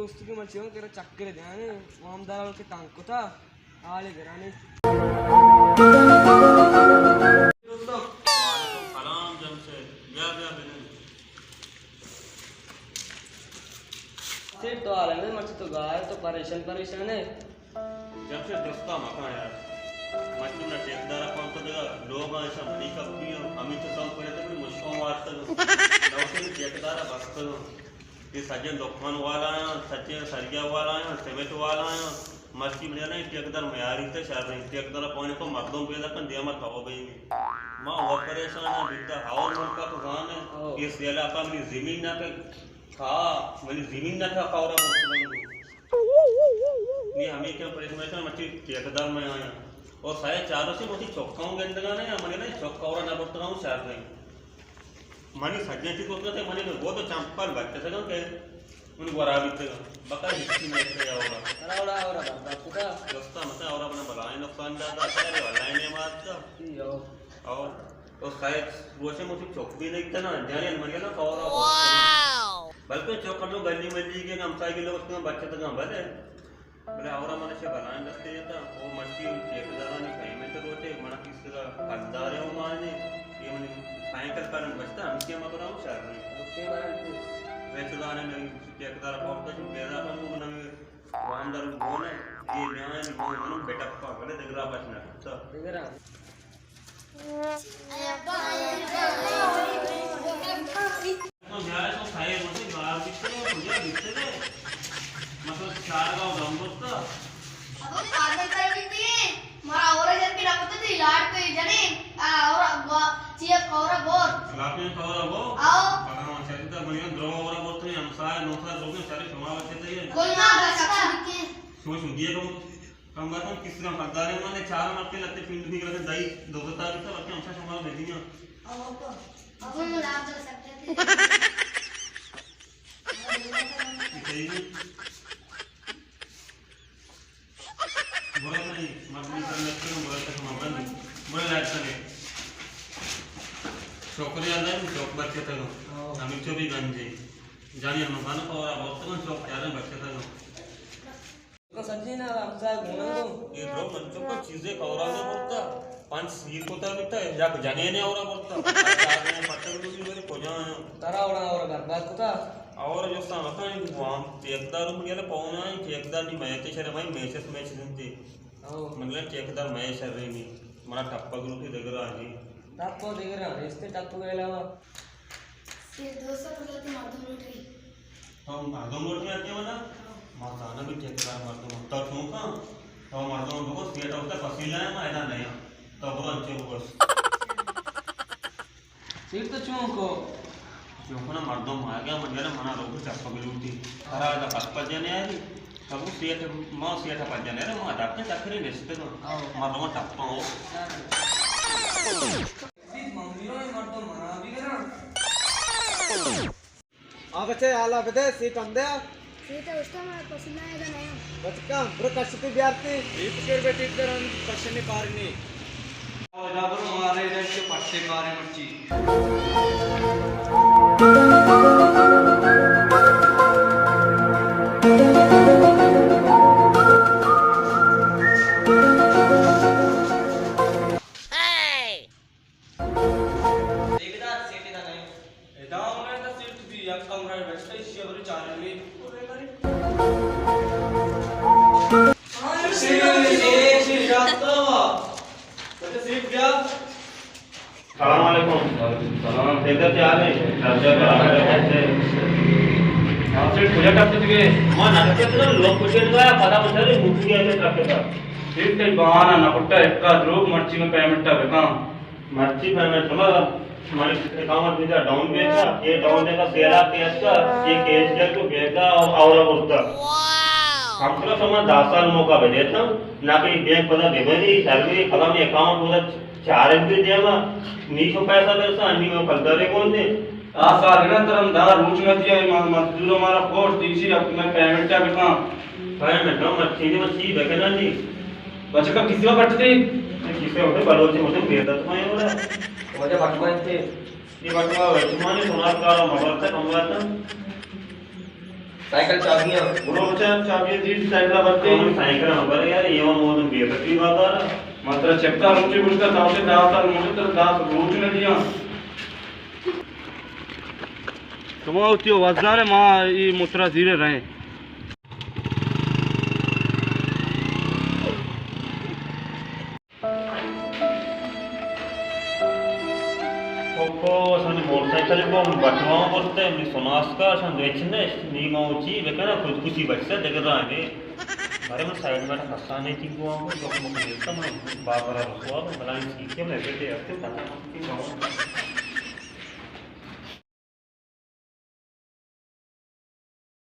دوست کہ من چیوں کہ چکر دیانے، وامدار کے تنگ کتا، حال گرانے۔ وعلیکم سلام جمشید، بیا، بیا، بنند۔ سیٹھ تو حال ہے، مرچی تو گار، تو پریشان، پریشان ہے۔ جمشید درستا مکن یار۔ مرچی منا ٹھیکیدار پانک دگا، لوگ ایسا منی کپی، ہمیں تو سم پڑے تو مشکل وارتا۔ لوگ ٹھیکیدار بس کرو۔ اے سجیں دکان والا آں، سجیں سریا والا آں، سیمنٹ والا آں، مرچی بڑے نا، ٹھیکیدار میاری تے شر نہیں۔ ٹھیکیدار پانے کو مردم پیدا کن، دیما تو بینی۔ ما وہ پریشان آں، بیتا ہاور ملکا تو زانے، او۔ یہ سیلا کا منی زمین نہ کہ کھا، منی زمین نہ کھا، کھاورا بوتلنگو۔ نی ہمیں کیا پریشان، پریشان، مرچی ٹھیکیدار میں آیا۔ اور سائے چاروں سے وتی چوکاؤں گندگا نہیں، ہمیں نہیں چوکاورا نہ بوتلنگو، شر نہیں۔ منی سجیں چیز ہوتا تھے، منی میں وہ تو چمپل بچے تھے کہ منی گورا بیتے گا۔ بکا ہچی نہیں تھے اور۔ ارا، ارا، ارا، بات کتا۔ دوستا مت اور اپنا بلائیں نقصان داتا، سارے بلائیں نے مارتا۔ جی، او۔ اور، اور سائے روچے مجھے چوک بھی نہیں تھا نا، جانے من گیا نا کورا۔ بلکہ چوک ہم لوگ گلی ملی کے ہمسائے کے لوگ اس میں بچے تھے بلے۔ بلے آورا من چہ بلائیں دستے جتا، او مرچی ٹھیکیدارانی پیمنٹ روچے، منا کس طرح حقدار ہے او مانے، یہ منی سائیکل پر بچتا، ہم کے مگرا ہوں شر نہیں۔ اوکے بھائی، اوکے۔ رشتہ دار نے ٹھیکیدار پاؤ کچھ پیدا کروں، منا وامدار بولے، یہ بیان بول منو بیٹا پا بلے دگرا بچنا۔ تو دگرا۔ تو جائے تو کھائے مجھے گار بیتے گئے، کجا بیتے گئے؟ مطلب چار گاؤں دم بستا۔ ابو پاگل کر بیتی، مارا اور جن کی رکھتے تھی، لاڈ پہ جنے، آ، اور گوا-، چیئے کورا بور۔ لاپیں کورا بور؟ آؤ۔ پتا ہوں، چلی تا بنیاد درو اور بور تو ہم سائے، نو سائے، لوگ سارے شما بچے تھے۔ گل ما بچا۔ شما شدیے کو۔ کم باتاں کس طرح حقدار ہے، مانے چار مٹ کے لگتے پنڈ بھی کرتے دائی دو ستا بھی تھا، بلکہ ہمشہ شمار بھیجی ہیں۔ اب ہم گلاب جل سکتے تھے۔ یہ صحیح ہے۔ برا نہیں، مردمی کرنے کے برا تک مبن، برا لائٹ کرنے۔ شکریہ ادا، شوق بچے تک۔ ہمیں چو بھی گنجے۔ جانی ہم مکان کو اور بہت تک شوق کیا رہے بچے تک۔ تو سجین ءَ ہمسائے گون اَنت۔ اے درو منچک چیزے کورا نہ برتا، پنچ سیر کتا بیتا، یک جنینے اورا برتا۔ چار جنے پٹک بوتی، بلے کجا آیا؟ ترا اوڑا اور برباد کتا۔ اور جو سامتا ہیں، وام ٹھیکدار من گلا پونا ہیں، ٹھیکدار نی میتے شر، میں میچس میچ زنتی۔ او۔ من گلا ٹھیکدار میں شر نہیں، منا ٹپا گروپی دگرا جی۔ ٹپا دگرا، اس تے ٹپا گلا۔ سیٹھ دوست، تو لوٹی مردم لوٹی۔ تو مردم لوٹی آتے ہو نا؟ ہاں۔ ما زانا بھی ٹھیکیدار مردم۔ تو چون کن؟ تو مردم بگو سیٹھ ہوتا پسیلا ہے، ما ادا نہیں۔ تو برو انچے بگو۔ سیٹھ تو چون کو؟ چون کو نا مردم آ گیا، من گیا منا روک ٹپک لوٹی۔ ترا ادا پس پجنے آئی۔ تو سیٹھ، ما سیٹھ پجنے، ما ڈاکٹر چکرے نشتے تو۔ ہاں۔ مردم ٹپا ہو۔ سیٹھ ممیرو اے مردم منا بھی کرا۔ آ بچے، حالا بدے، سیٹھ اندے آ۔ سیٹھ ءَ گوشتا مارا پسند آئے گا نہیں۔ بچکا، برو کشتی بیارتی۔ سیٹھ کر بیٹی کرن پسند پارنی۔ او جا برو مارے رنگ کے پٹے کارے مرچی۔ ٹھیکیدار سیٹھ ادا نہ اِنت۔ ادا ہم نہ اِنت، سیٹھ بھی یک کمرہ بچتا، ایشی ءَ بری چاریں۔ سلام علیکم۔ وعلیکم السلام۔ سیٹھ، کیا حال ہے؟ ڈاکٹر صاحب، کیسے؟ ہاں سیٹھ، کجا ٹپتے تھے؟ ما نہ ٹپتے تھے، لوگ کچھ نہیں گیا، پتا مجھے نہیں، مجھے کیا ٹپتے تھا۔ سیٹھ، کئی بہانہ نہ پٹا، ایک کا دروگ مرچی میں پیمنٹ بکاں۔ مرچی پیمنٹ ہمارا، ہماری اقامت ویزا ڈاؤن بیتا، یہ ڈاؤن دیتا سیلا کیس کا، یہ کیس جا تو بیتا اور بولتا۔ ہم تو سما دس سال موقع بھی دیتا، نہ کہ بینک پتا دے بنی، سروے، قلم اکاؤنٹ پتا چار ایم پی دیما، نی شو پیسہ پیسہ، انی میں کلدارے کون دے۔ آ سال نہ ترم دہ روچ نہ دیا، ما-، مزدور ہمارا فورس دیشی، اب میں پیمنٹ کیا بکاں؟ پیمنٹ نہ، مرچی نی، مرچی بکنا جی۔ بچکا کسی میں پٹتی؟ کسے ہوتے بلوچی ہوتے بے عزت میں ہو رہا۔ وجہ بٹوا تے۔ یہ بٹوا تمہارے سونار کا مبارک تھا، کم بات تھا۔ سائیکل چابیاں۔ برو بچہ، چابی دیر سائیکل برتے۔ ہم سائیکل ہم بر یار، یہ وہ موت بے پتی بابا۔ مطلب چپتا روچے گشتا، تاوشے داس سال موجود تر داس روچ نہ دیا۔ شما ہوتی ہو وزدار ہے، ما یہ موترا زیرے رہے۔ اوپو، اشانی موٹر سائیکل کو ہم بٹواں برتے، ہمیں سناسکا، اشان دوچ نے، نی ما چی بکنا، خودکشی بچتا، دگر راہ نے۔ بارے من سائیڈ میں کسانے تھی کو ہم، تو مجھے تو میں بابا رسوا، بلائیں سیکھے، میں بیٹے ہستے،